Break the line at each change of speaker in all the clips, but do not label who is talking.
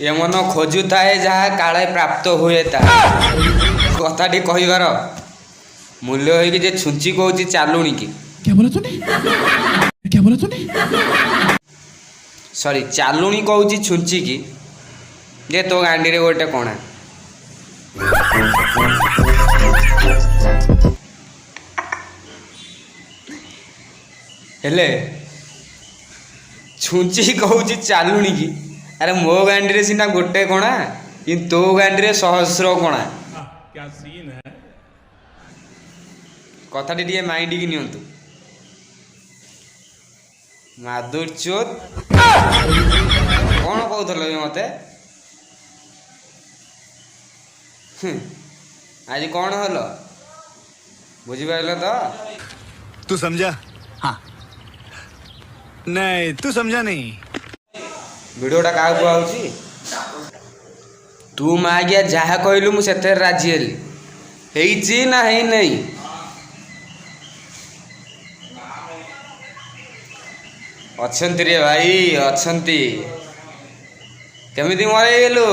ଏ ମନ ଖୋଜୁଥାଏ ଯାହା, କାଳେ ପ୍ରାପ୍ତ ହୁଏ ତାହା। କଥାଟି କହିବାର ମୂଲ୍ୟ ହେଇକି ଯେ ଛୁଞ୍ଚି କହୁଛି ଚାଲୁଣି କି।
क्या बोला तूने? क्या बोला तूने?
ସରି, ଚାଲୁଣି କହୁଛି ଛୁଞ୍ଚି କି ଯେ ତୋ ଗାଣ୍ଡିରେ ଗୋଟେ କଣା। ହେଲେ ଛୁଞ୍ଚି କହୁଛି ଚାଲୁଣି କି, ଆରେ ମୋ ଗାଣ୍ଡିରେ ସିନା ଗୋଟେ କଣା, କିନ୍ତୁ ତୋ ଗାଣ୍ଡିରେ ସହସ୍ର କଣା।
क्या सीन है!
କଥାଟି ଟିକେ ମାଇଣ୍ଡିକି ନିଅନ୍ତୁ। ମାଦୁର ଚୋତ, କ'ଣ କହୁଥିଲ କି ମତେ? ହୁଁ, ଆଜି କ'ଣ ହେଲ ବୁଝିପାରିଲ ତ?
तू समझा? हाँ, नहीं, तू समझा नहीं।
ଭିଡ଼ିଓଟା କାହାକୁ କୁହାହେଉଛି? ତୁ ମାଗିଆ ଯାହା କହିଲୁ ମୁଁ ସେଥିରେ ରାଜି ହେଲି। ହେଇଛି ନା ହେଇନାହିଁ? ଅଛନ୍ତି ରେ ଭାଇ, ଅଛନ୍ତି। କେମିତି ମରେଇଗଲୁ?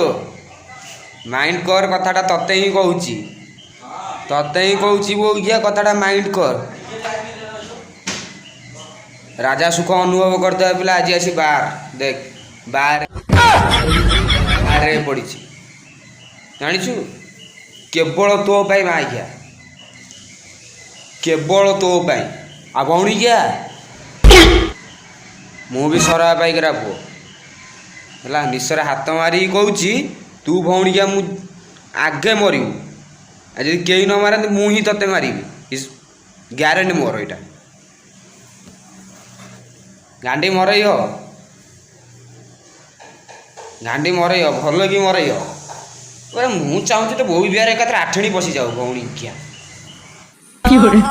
ମାଇଣ୍ଡ କର କଥାଟା, ତତେ ହିଁ କହୁଛି, ତତେ ହିଁ କହୁଛି ବୋଉ, କଥାଟା ମାଇଣ୍ଡ କର। ରାଜା ସୁଖ ଅନୁଭବ କରିଥିବା ପିଲା ଆଜି ଆସି ବାର ଦେଖ, ବାରରେ ପଡ଼ିଛି। ଜାଣିଛୁ, କେବଳ ତୋ ପାଇଁ ମାଇଘିଆ, କେବଳ ତୋ ପାଇଁ। ଆଉ ଭଉଣୀକିଆ, ମୁଁ ବି ସରା ପାଇକରା ପୁଅ ହେଲା, ନିଶରେ ହାତ ମାରିକି କହୁଛି, ତୁ ଭଉଣୀକିଆ ମୁଁ ଆଗେ ମରିବୁ। ଆଉ ଯଦି କେହି ନ ମାରନ୍ତି, ମୁଁ ହିଁ ତତେ ମାରିବି, ଗ୍ୟାରେଣ୍ଟି ମୋର ଏଇଟା। ଗାଣ୍ଡି ମରେଇହ, ଗାଣ୍ଡି ମରେଇହ, ଭଲ କି ମରେଇହ। ମୁଁ ଚାହୁଁଛି ତ ବୋଉ ବିହାରେ ଏକାଥରେ ଆଠେଣି ପଶିଯାଉ ଭଉଣୀ କିଆ।
有人。